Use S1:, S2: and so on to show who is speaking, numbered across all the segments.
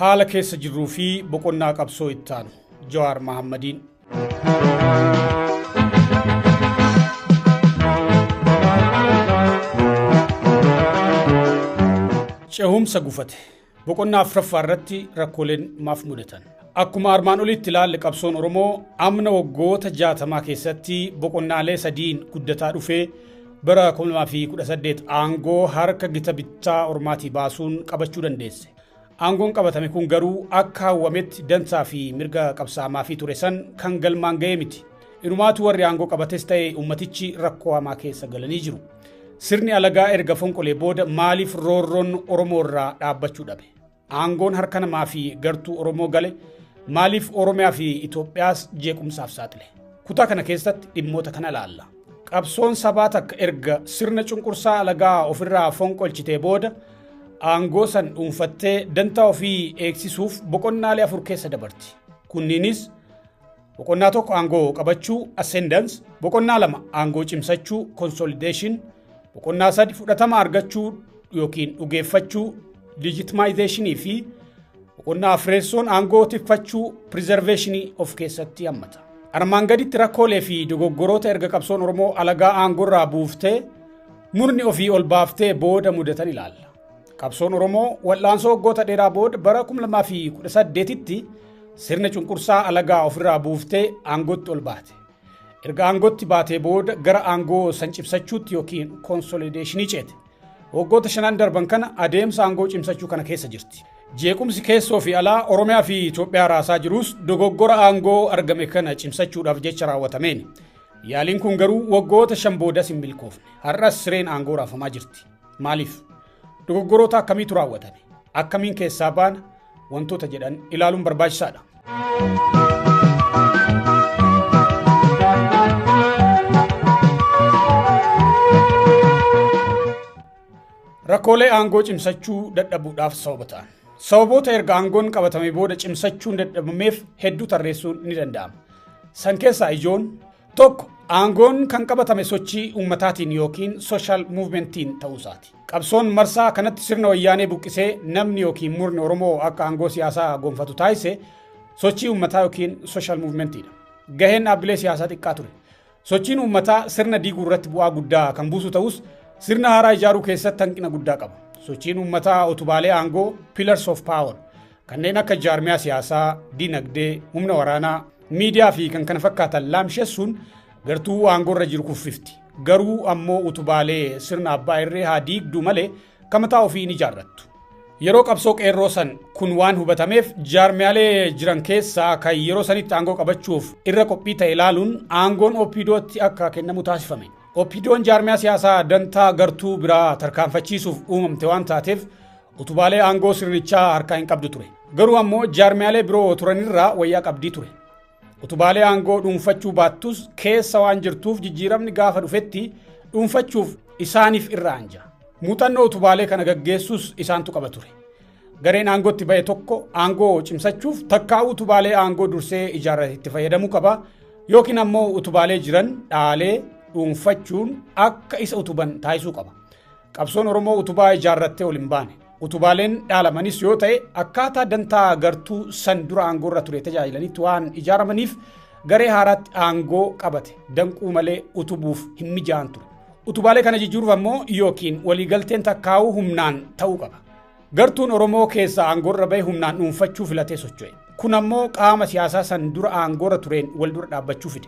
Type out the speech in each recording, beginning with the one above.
S1: Haala keessa jirruu fi boqonnaa qabsoo itti aanu Jawaar Mahaammadiin. Cehumsa gufate boqonnaa afuraffaa irratti rakkooleen maaf mudatan? Akkuma armaan olitti ilaalle qabsoon Oromoo amna waggoota 60 keessatti boqonnaalee sadiin guddataa dhufee bara 2018 aangoo harka gita bittaa Ormaatii baasuun qabachuu dandeesse. Aangoon qabatame kun garuu akka hawwametti dansaa fi mirga qabsaamaa fi ture san kan galmaan ga'e miti. Inumaatu warri aangoo qabates ta'e ummatichi rakkoo hamaa keessa galanii jiru. Sirni alagaa erga fonqolee booda maaliif roorroon Oromoo irraa dhaabbachuu dhabe? Aangoon harka namaa fi gartuu Oromoo gale maaliif Oromiyaa fi Itoophiyaas jeequmsaaf saaxile? Kutaa kana keessatti dhimmoota kana ilaalla. Qabsoon sabaa takka erga sirna cunqursaa alagaa ofirraa fonqolchitee booda aangoo san dhuunfattee dantaa ofii eegsisuuf boqonnaalee afur keessa dabarti. Kunniinis boqonnaa tokko aangoo qabachuu ascendance, boqonnaa lama aangoo cimsachuu consolidation, boqonnaa sadi fudhatama argachuu yookiin dhugeeffachuu legitimization fi boqonnaa afreessoon aangoo tikfachuu preservation of keessatti hammata. Armaan gaditti rakkoolee fi dogoggoroota erga qabsoon Oromoo alagaa aangoorraa buuftee murni ofii ol baaftee booda mudatan ilaalla. Qabsoon Oromoo wal'aansoo waggoota dheeraa booda bara 2018tti sirna cunqursaa alagaa ofirraa buuftee aangootti ol baate. Erga aangootti baatee booda gara aangoo san cimsachuutti yookiin konsolideeshinii ceete. Waggoota shanan darban kana adeemsa aangoo cimsachuu kana keessa jirti. Jeequmsi keessoo fi alaa Oromiyaa fi Itoophiyaa raasaa jirus dogoggora aangoo argame kana cimsachuudhaaf jecha raawwatameen. Yaaliin kun garuu waggoota 5 boodas hin milkoofne. Har'as sireen aangoo raafamaa jirti. Maaliif? Dogoggoroota akkamiitu raawwatame? Akkamiin keessaa baana? Wantoota jedhan ilaaluun barbaachisaadha. Rakkoolee aangoo cimsachuu dadhabuudhaaf sababa ta'an. Sababoota erga aangoon qabatame booda cimsachuun dadhabameef hedduu tarreessuun ni danda'ama. San keessaa ijoon tokko aangoon kan qabatame sochii uummataatiin yookiin social movementiin ta'uu isaati. Qabsoon marsaa kanatti sirna wayyaanee buqqisee namni yookiin murni Oromoo akka aangoo siyaasaa gonfatu taasise sochii uummataa yookiin social movementiidha. Gaheen dhaabbilee siyaasaa xiqqaa ture. Sochiin uummataa sirna diiguu irratti bu'aa guddaa kan buusu ta'us sirna haaraa ijaaruu keessatti hanqina guddaa qaba. Sochiin uummataa utubaalee aangoo pillars of power kanneen akka jaarmiyaa siyaasaa, dinagdee, humna waraanaa, miidiyaa fi kan kana fakkaatan laamshessuun gartuu aangoorra jiru kuffifti. Garuu ammoo utubaalee sirna abbaa irree haa diigduu malee kamataa ofii ni ijaarrattu. Yeroo qabsoo qeerroo san kun waan hubatameef jaarmiyaalee jiran keessaa kan yeroo sanitti aangoo qabachuuf irra qophii ta'e ilaaluun aangoon OPDOtti akka kennamu taasifame. OPDOn jaarmiyaa siyaasaa dantaa gartuu biraa tarkaanfachiisuuf uumamte waan taateef utubaalee aangoo sirnichaa harkaa hin qabdu ture. Garuu ammoo jaarmiyaalee biroo turanirraa wayyaa qabdii ture. Utubaalee aangoo dhuunfachuu baattus keessa waan jirtuuf jijjiiramni gaafa dhufetti dhuunfachuuf isaaniif irra anja. Muuxannoo utubaalee kana gaggeessus isaantu qaba ture. Gareen aangootti ba'e tokko aangoo cimsachuuf takkaa utubaalee aangoo dursee ijaarrate itti fayyadamuu qaba yookiin ammoo utubaalee jiran dhaalee dhuunfachuun akka isa utuban taasisuu qaba. Qabsoon Oromoo utubaa ijaarrattee ol hin baane. Utubaaleen dhaalamanis yoo ta'e akkaataa dantaa gartuu san dura aangoorra ture tajaajilanitti waan ijaaramaniif garee haaraatti aangoo qabate danquu malee utubuuf hin mijaa'an ture. Utubaalee kana jijjiiruuf ammoo yookiin waliigalteen takkaa'uu humnaan ta'uu qaba. Gartuun Oromoo keessaa aangoorra bahe humnaan dhuunfachuu filatee socho'e. Kun ammoo qaama siyaasaa san dura aangoorra tureen wal dura dhaabbachuu fide.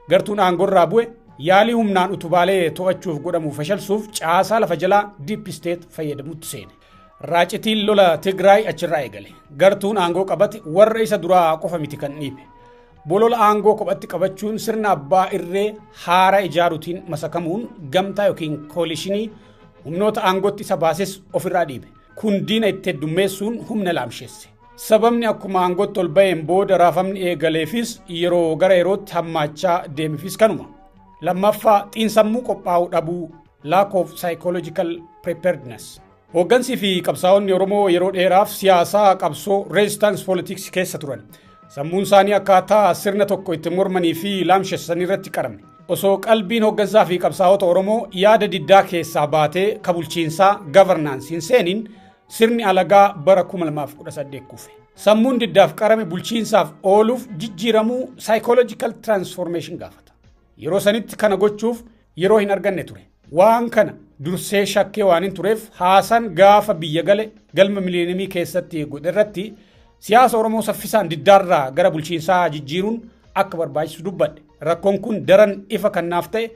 S1: Gartuun aangoorraa bu'e yaalii humnaan utubaalee to'achuuf godhamu fashalsuuf caasaa lafa jalaa deep state fayyadamutti seene. Raacitiin lola Tigraay achirraa eegale. Gartuun aangoo qabate warra isa duraa qofa miti kan dhiibe. Bolola aangoo kophatti qabachuun sirna abbaa irree haara ijaaruutiin masakamuun gamtaa yookiin koolishinii humnoota aangootti isa baases ofirraa dhiibe. Kun diina itti heddummeessuun humna laamsheesse. Sababni akkuma aangootti ol ba'een booda raafamni eegaleefis yeroo gara yerootti hammaachaa deemefis kanuma. Lammaffaa, xiinsammuu qophaa'uu dhabuu, lack of psychological preparedness. Hooggansii fi qabsaa'onni Oromoo yeroo dheeraaf siyaasaa qabsoo, resistance politics, keessa turan. Sammuun isaanii akkaataa sirna tokko itti mormanii fi laamshessan irratti qarame. Osoo qalbiin hooggansaa fi qabsaa'ota Oromoo yaada diddaa keessaa baatee ka bulchiinsaa, governance, hin seeniin sirni alagaa bara 2018 kufe. Sammuun diddaaf qarame bulchiinsaaf ooluuf jijjiiramuu, psychological transformation, gaafata. Yeroo sanitti kana gochuuf yeroo hin arganne ture. Waan kana dursee shakkee waan hin tureef haasan gaafa biyya gale galma Millennium keessatti godhe irratti siyaasa Oromoo saffisaan diddaarraa gara bulchiinsaa jijjiiruun akka barbaachisu dubbadhe. Rakkoon kun daran ifa kan naaf ta'e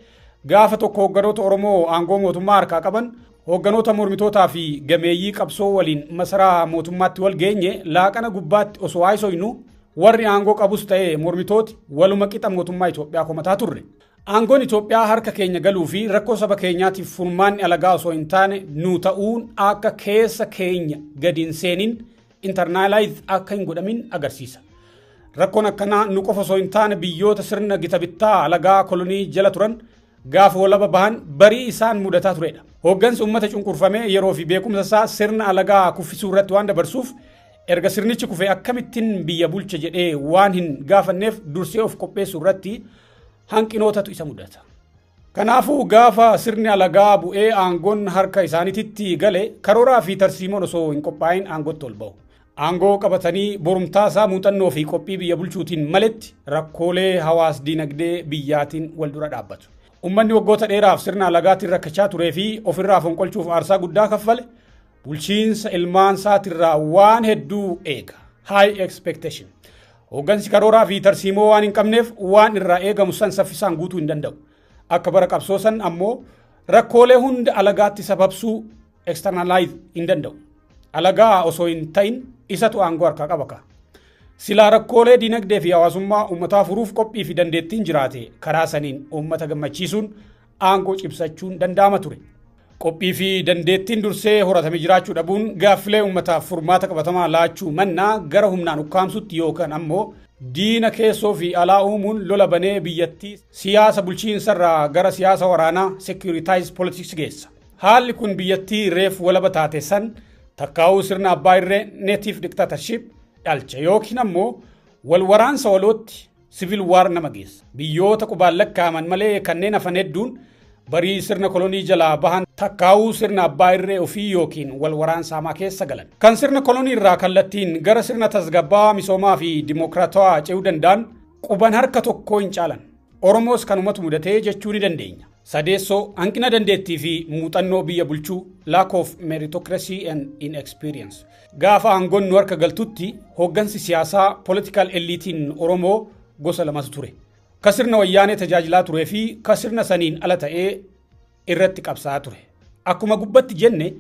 S1: gaafa tokko hoogganoota Oromoo aangoo mootummaa harkaa qaban, hoogganoota mormitootaa fi gameeyyii qabsoo waliin masaraa mootummaatti wal geenye laaqana gubbaatti osoo haasoynu warri aangoo qabus ta'e mormitooti waluma qixa mootummaa Itoophiyaa komataa turre. Aangoon Itoophiyaa harka keenya galuu fi rakkoo saba keenyaatiif furmaanni alagaa osoo hin taane nu ta'uun akka keessa keenya gadi hin seenin, internalize akka hin godhamin agarsiisa. Rakkoon akkanaa nu qofa osoo hin taane biyyoota sirna gita bittaa alagaa, kolonii, jala turan gaafa walaba bahan barii isaan mudataa turedha. Hooggansi uummata cunqurfamee yeroo fi beekumsa isaa sirna alagaa kuffisuu irratti waan dabarsuuf erga sirnichi kufe akkamittiin biyya bulcha jedhee waan hin gaafanneef dursee of qopheessuu irratti hanqinootatu isa mudata. Kanaafuu gaafa sirni alagaa bu'ee aangoon harka isaaniititti gale karooraa fi tarsiimoon osoo hin qophaa'in aangootti ol ba'u. Aangoo qabatanii borumtaa isaa muuxannoo fi qophii biyya bulchuutiin maletti rakkoolee hawaas dinagdee biyyaatiin wal dura dhaabbatu. Uummanni waggoota dheeraaf sirna alagaatiin rakkachaa turee fi ofirraa fonqolchuuf aarsaa guddaa kaffale bulchiinsa ilmaan isaatirraa waan hedduu eega. High expectation. Hooggansi karooraa fi tarsiimoo waan hin qabneef waan irraa eegamu san saffisaan guutuu hin danda'u. Akka bara qabsoo san ammoo rakkoolee hunda alagaatti sababsuu, externalize, hin danda'u. Alagaa osoo hin ta'in isatu aangoo harkaa qaba ka. Silaa rakkoolee dinagdee fi hawaasummaa uummataa furuuf qophii fi dandeettiin jiraate karaa saniin uummata gammachiisuun aangoo cimsachuun danda'ama ture. Qophii fi dandeettiin dursee horatame jiraachuu dhabuun gaaffilee uummataaf furmaata qabatamaa laachuu mannaa gara humnaan ukkaamsutti yookaan ammoo diina keessoo fi alaa uumuun lola banee biyyattii siyaasa bulchiinsarraa gara siyaasa waraanaa, securitized politics, geessa. Haalli kun biyyattii reef walaba taate san takkaa'uu sirna abbaa irree, native dictatorship, dhalcha yookiin ammoo wal waraansa walootti, civil war, nama geessa. Biyyoota qubaan lakkaa'aman malee kanneen hafan hedduun barii sirna kolonii jalaa bahan takkaa'uu sirna abbaa irree ofii yookiin wal waraansa hamaa keessa galan. Kan sirna kolonii irraa kallattiin gara sirna tasgabbaa, misoomaa fi dimokiraatawaa ce'uu danda'an quban harka tokkoo hin caalan. Oromoos kanumatu mudatee jechuu ni dandeenya. Sadeessoo, hanqina dandeettii fi muuxannoo biyya bulchuu, lack of meritocracy and inexperience. Gaafa aangoon nu harka galtutti hooggansi siyaasaa, political eliitiin Oromoo, gosa lamatu ture. Ka sirna Wayyaanee tajaajilaa turee fi ka sirna saniin ala ta'ee irratti qabsaa'aa ture. Akkuma gubbatti jenne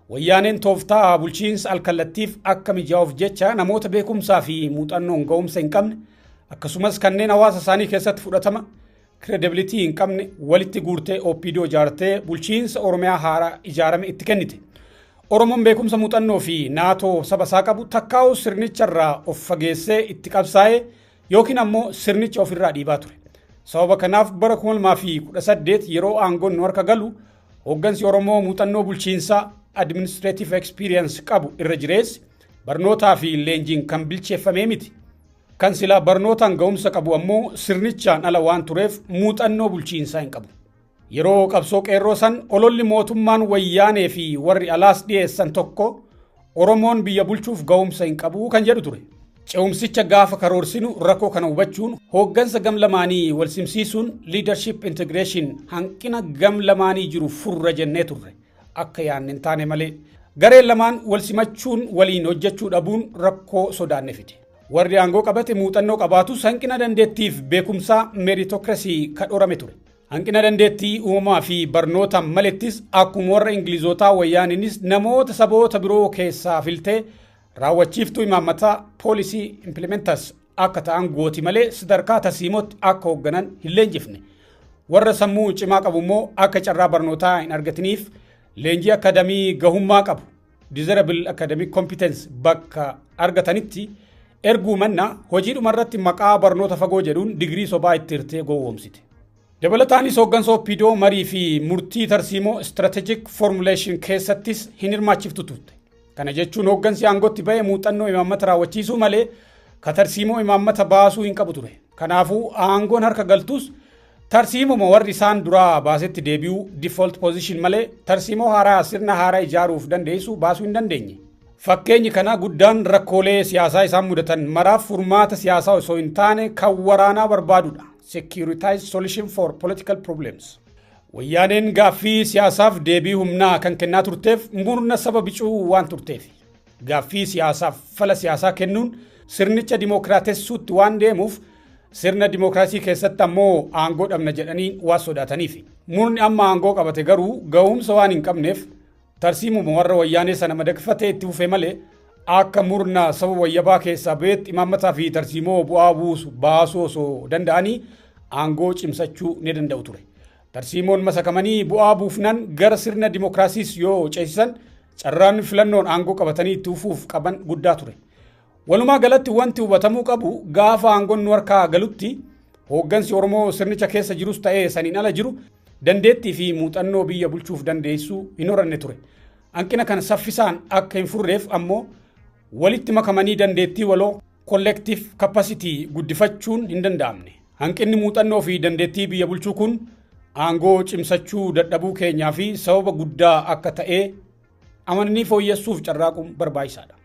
S1: Wayyaaneen tooftaa bulchiinsa alkallattiif akka mijaa'uuf jecha namoota beekumsaa fi muuxannoon ga'umsa hin qabne akkasumas kanneen hawaasa isaanii keessatti fudhatama, credibility, hin qabne walitti guurtee OPDO ijaartee bulchiinsa Oromiyaa haaraa ijaarame itti kennite. Oromoon beekumsa, muuxannoo fi naatoo saba isaa qabu takkaa'uu sirnicharraa of fageessee itti qabsaa'ee yookiin ammoo sirnicha ofirraa dhiibaa ture. Sababa kanaaf bara 2018 yeroo aangoon nu harka galu hooggansi Oromoo muuxannoo bulchiinsaa, administrative experience, qabu irra jireessi barnootaa fi leenjiin kan bilcheeffamee miti. Kan silaa barnootaan ga'umsa qabu ammoo sirnichaan ala waan tureef muuxannoo bulchiinsaa hin qabu. Yeroo qabsoo qeerroo san ololli mootummaan Wayyaanee fi warri alaas dhiyeessan tokko Oromoon biyya bulchuuf ga'umsa hin qabu kan jedhu ture. Ce'umsicha gaafa karoorsinu rakkoo kana hubachuun hooggansa gam lamaanii wal simsiisuun, leadership integration, hanqina gam lamaanii jiru furra jennee turre, akka yaanne hin taane malee. Gareen lamaan wal simachuun waliin hojjechuu dhabuun rakkoo sodaanne fide. Warri aangoo qabate muuxannoo qabaatus hanqina dandeettiif beekumsaa, meritocracy, kadhorame ture. Hanqina dandeettii uumamaa fi barnoota malettis akkuma warra Ingilizootaa Wayyaaniinis namoota saboota biroo keessaa filtee raawwachiiftuu imaammataa, policy implementers, akka ta'an gooti malee sadarkaa tarsiimootti akka hoogganan hin leenjifne. Warra sammuu cimaa qabu immoo akka carraa barnootaa hin argatiniif leenjii akadamii gahummaa qabu, desirable academic competence, bakka argatanitti erguu manna hojiidhuma irratti maqaa barnoota fagoo jedhuun digirii sobaa itti hirtee gowwoomsite. Dabalataanis hooggansa OPDO marii fi murtii tarsiimoo strategic formulation keessattis hin hirmaachiftu turte. Kana jechuun hooggansi aangootti ba'e muuxannoo imaammata raawwachiisuu malee ka tarsiimoo imaammata baasuu hin qabu ture. Kanaafuu aangoon harka galtus tarsiimuma warri isaan duraa baasetti deebi'uu, default position, malee tarsiimoo haaraa sirna haaraa ijaaruuf dandeessu baasuu hin dandeenye. Fakkeenyi kana guddaan rakkoolee siyaasaa isaan mudatan maraaf furmaata siyaasaa osoo hin taane kan waraanaa barbaadudha. Securitized solution for political problems. Wayyaaneen gaaffii siyaasaaf deebii humnaa kan kennaa turteef murna saba bicuu waan turteef. Gaaffii siyaasaaf fala siyaasaa kennuun sirnicha dimookiraatessuutti waan deemuuf, sirna dimookiraasii keessatti ammoo aangoo dhabna jedhanii waan sodaataniif. Murni amma aangoo qabate garuu ga'umsa waan hin qabneef tarsiimuma warra Wayyaanee sana madaqfatee itti fufee malee akka murna saba wayyabaa keessaa ba'eetti imaammataa fi tarsiimoo bu'aa buusu baasuu osoo danda'anii aangoo cimsachuu ni danda'u ture. Tarsiimoon masakamanii bu'aa buufnan gara sirna dimookiraasiis yoo ceesisan carraan filannoon aangoo qabatanii itti fufuuf qaban guddaa ture. Walumaa galatti wanti hubatamuu qabu, gaafa aangoon nu harkaa galutti hooggansi Oromoo sirnicha keessa jirus ta'ee saniin ala jiru dandeettii fi muuxannoo biyya bulchuuf dandeessuu hin horanne ture. Hanqina kana saffisaan akka hin furreef ammoo walitti makamanii dandeettii waloo, collective capacity, guddifachuun hin danda'amne. Hanqinni muuxannoo fi dandeettii biyya bulchuu kun aangoo cimsachuu dadhabuu keenyaa fi sababa guddaa akka ta'ee amananii fooyyessuuf carraaquun barbaachisaadha.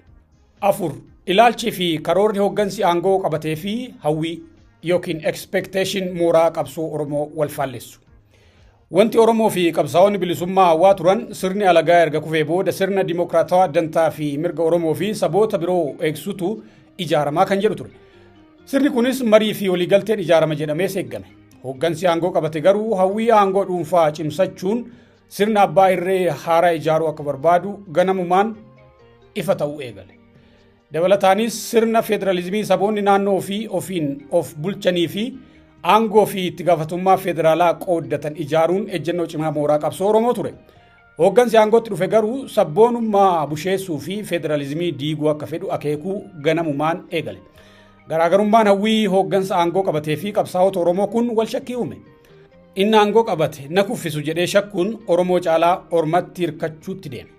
S1: 4. Ilaalchii fi karoorri hooggansi aangoo qabatee fi hawwii yookiin expectation mooraa qabsoo Oromoo wal faallessu. Wanti Oromoo fi qabsaa'onni bilisummaa hawwaa turan sirni alagaa erga kufee booda sirna dimokiraatawaa dantaa fi mirga Oromoo fi saboota biroo eegsutu ijaaramaa kan jedhu ture. Sirni kunis marii fi waliigalteen ijaarama jedhamee eeggame. Hooggansi aangoo qabate garuu hawwii aangoo dhuunfaa cimsachuun sirna abbaa irree haaraa ijaaruu akka barbaadu ganamumaan ifa ta'uu eegale. Dabalataanis sirna federaalizimii saboonni naannoo fi ofiin of bulchanii fi aangoo fi itti gaafatamummaa federaalaa qooddatan ijaaruun ejjennoo cimaa mooraa qabsoo Oromoo ture. Hooggansi aangootti dhufe garuu sabboonummaa busheessuu fi federaalizimii diiguu akka fedhu akeekuu ganamumaan eegale. Garaagarummaan hawwii hooggansa aangoo qabatee fi qabsaa'ota Oromoo kun wal shakkii uume. Inni aangoo qabate na kuffisu jedhee shakkuun Oromoo caalaa ormatti hirkachuutti deeme.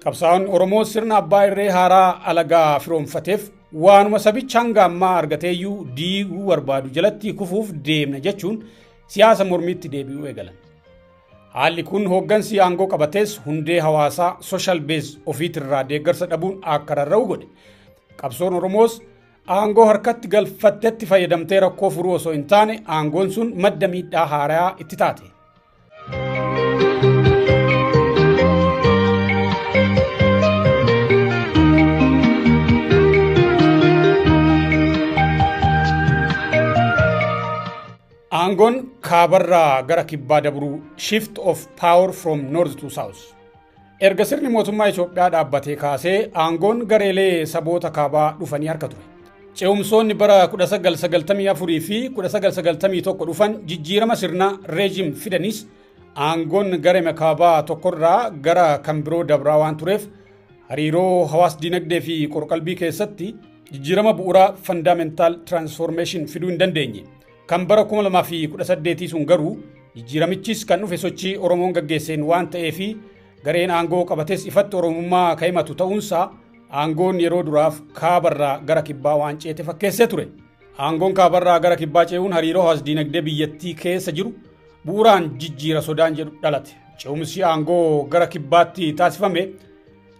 S1: Qabsaa'onni Oromoo sirna abbaa irree haaraa alagaa firoomfateef waanuma sabicha hanga ammaa argateeyyuu diiguu barbaadu jalatti kufuuf deemna jechuun siyaasa mormiitti deebi'uu eegalan. Haalli kun hooggansi aangoo qabates hundee hawaasaa, social base, ofiitirraa deeggarsa dhabuun akka rarra'u godhe. Qabsoon Oromoos aangoo harkatti galfattetti fayyadamtee rakkoo furuu osoo hin taane aangoon sun madda miidhaa haaraa itti taate. Aangoon kaabarraa gara kibbaa dabruu, shift of power from north to south. Erga sirni mootummaa Itoophiyaa dhaabbatee kaasee aangoon gareelee saboota kaabaa dhufanii harka ture. Ce'umsoonni bara 1994 fi 1991 dhufan jijjiirama sirnaa, regime, fidanis aangoon garee kaabaa tokkorraa gara kan biroo dabraa waan tureef hariiroo hawaas dinagdee fi qorqalbii keessatti jijjiirama bu'uuraa, fundamental transformation, fiduu hin dandeenye. Kan bara 2018 sun garuu jijjiiramichis kan dhufe sochii Oromoon gaggeesseen waan ta'eefi gareen aangoo qabates ifatti Oromummaa kan himatu ta'uunsaa aangoon yeroo duraaf kaabarraa gara kibbaa waan ceete fakkeessee ture. Aangoon kaabarraa gara kibbaa ce'uun hariiroo hawaas dinagdee biyyattii keessa jiru bu'uuraan jijjiira sodaan jedhu dhalate. Ce'umsi aangoo gara kibbaatti taasifame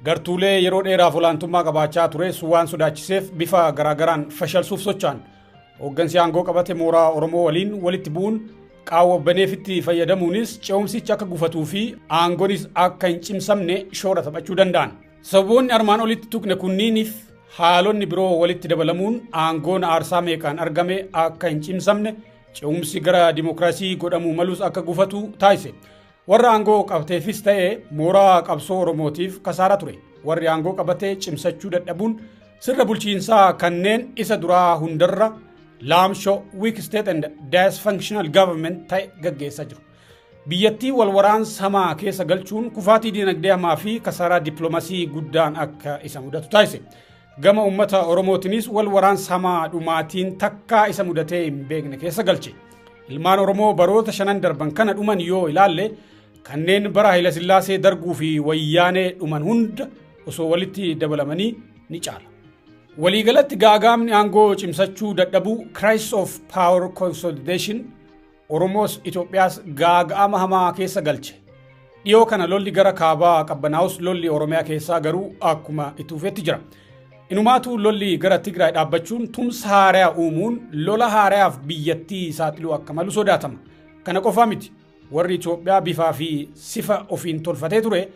S1: gartuulee yeroo dheeraaf olaantummaa qabaachaa tures waan sodaachiseef bifa garaagaraan fashalsuuf socho'an. Hooggansi aangoo qabate mooraa Oromoo waliin walitti bu'uun qaawwa baneefitti fayyadamuunis ce'umsichi akka gufatuu fi aangoonis akka hin cimsamne shoora taphachuu danda'an. Sababoonni armaan olitti tuqne kunniiniif haalonni biroo walitti dabalamuun aangoon aarsaa meeqaan argame akka hin cimsamne, ce'umsi gara dimokiraasii godhamuu malus akka gufatu taasise. Warra aangoo qabateefis ta'e mooraa qabsoo Oromootiif kasaara ture. Warri aangoo qabatee cimsachuu dadhabuun sirna bulchiinsaa kanneen isa duraa hundarra laamshoo, weak state and dysfunctional government, ta'e gaggeessaa jiru. Biyyattii wal waraansa hamaa keessa galchuun kufaatii dinagdee hamaa fi kasaaraa dippiloomasii guddaan akka isa mudatu taasise. Gama uummata Oromootiinis wal waraansa hamaa dhumaatiin takkaa isa mudatee hin beekne keessa galche. Ilmaan Oromoo baroota shanan darban kana dhuman yoo ilaalle, kanneen bara Hayilasillaasee, Darguu fi Wayyaanee dhuman hunda osoo walitti dabalamanii ni caala. Waliigalatti gaagaamni aangoo cimsachuu dadhabuu, crisis of power consolidation, Oromoos Itoophiyaas gaaga'ama hamaa keessa galche. Dhiyoo kana lolli gara kaabaa qabbanaa'us, lolli Oromiyaa keessaa garuu akkuma itti fufetti jira. Inumaatu lolli gara Tigraay dhaabbachuun tumsa haaraa uumuun lola haaraaf biyyattii saaxiluu akka malu sodaatama. Kana qofaa miti. Warri Itoophiyaa bifaa fi sifa ofiin tolfatee ture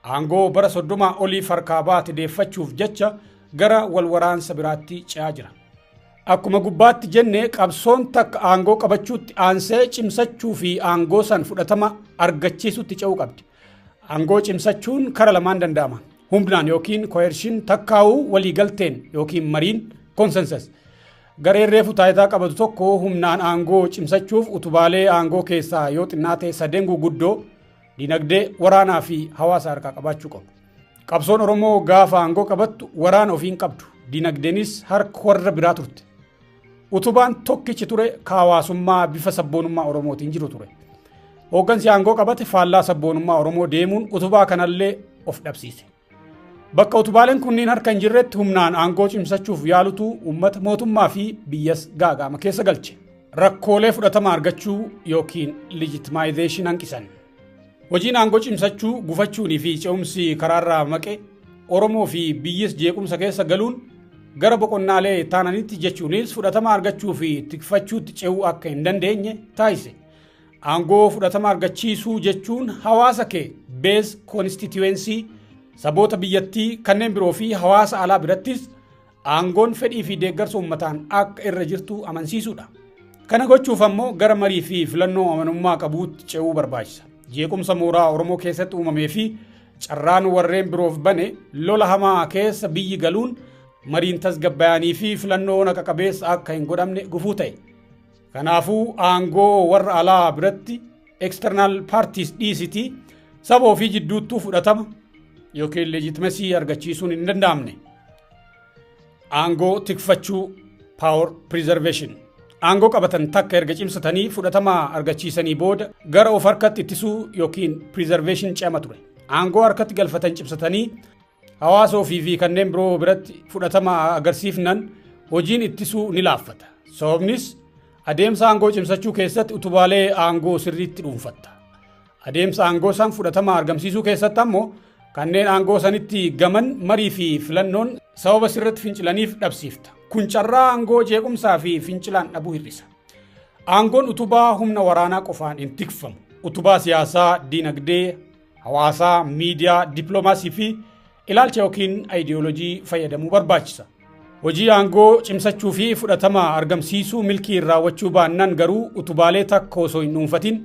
S1: aangoo bara 30 oliif harkaa baate deeffachuuf jecha gara wal waraansa biraatti ce'aa jira. Akkuma gubbaatti jenne, qabsoon takka aangoo qabachuutti aansee cimsachuu fi aangoo san fudhatama argachiisutti ce'uu qabdi. Aangoo cimsachuun kara lamaan danda'ama. Humnaan yookiin coercion, takkaa'uu waliigalteen yookiin mariin, consensus. Gareen reefu taayitaa qabatu tokko humnaan aangoo cimsachuuf utubaalee aangoo keessaa yoo xinnaate sadeen guguddoo, dinagdee, waraanaa fi hawaasa harkaa qabaachuu qabu. Qabsoon Oromoo gaafa aangoo qabattu waraana ofiin qabdu. Dinagdeenis harka warra biraa turte. Utubaan tokkichi ture ka hawaasummaa bifa sabboonummaa Oromootiin jiru ture. Hooggansi aangoo qabate faallaa sabboonummaa Oromoo deemuun utubaa kanallee of dhabsiise. Bakka utubaaleen kunniin harka hin jirretti humnaan aangoo cimsachuuf yaalutu uummata, mootummaa fi biyyas gaaga'ama keessa galche. Rakkoolee fudhatama argachuu yookiin legitimization hanqisan. Hojiin aangoo cimsachuu gufachuunii fi ce'umsi karaarraa maqe, Oromoo fi biyyis jeequmsa keessa galuun gara boqonnaalee taananitti, jechuunis fudhatama argachuu fi tikfachuutti ce'uu akka hin dandeenye taasise. Aangoo fudhatama argachiisuu jechuun hawaasa kee, base constituency, saboota biyyattii kanneen biroo fi hawaasa alaa birattis aangoon fedhii fi deeggarsa uummataan akka irra jirtu amansiisuudha. Kana gochuuf ammoo gara marii fi filannoo amanamummaa qabuutti ce'uu barbaachisa. Jeequmsa mooraa Oromoo keessatti uumamee fi carraan warreen biroof bane lola hamaa keessa biyyi galuun mariin tasgabbaa'anii fi filannoo naqa qabeessa akka hin godhamne gufuu ta'e. Kanaafuu aangoo warra alaa biratti, external parties dhiisiti, saba ofii jidduuttuu fudhatama yookiin legitimacy argachiisuun hin danda'amne. Aangoo tikfachuu, power preservation. Aangoo qabatan takka erga cimsatanii fudhatama argachiisanii booda gara of harkatti ittisuu yookiin preservation ce'ama ture. Aangoo harkatti galfatan cimsatanii hawaasa ofii fi kanneen biroo biratti fudhatama agarsiifnan hojiin ittisuu ni laaffata. Sababnis adeemsa aangoo cimsachuu keessatti utubaalee aangoo sirriitti dhuunfatta. Adeemsa aangoo san fudhatama argamsiisuu keessatti ammoo kanneen aangoo sanitti gaman marii fi filannoon sababa sirriitti fincilaniif dhabsiifta. Kun carraa aangoo jeequmsaa fi fincilaan dhabuu hir'isa. Aangoon utubaa humna waraanaa qofaan hin tikfamu. Utubaa siyaasaa, diinagdee, hawaasaa, miidiyaa, dippiloomaasii fi ilaalcha yookiin ayidiyoolojii fayyadamuu barbaachisa. Hojii aangoo cimsachuu fi fudhatama argamsiisuu milkii raawwachuu baannaan garuu utubaalee takka osoo hin dhuunfatin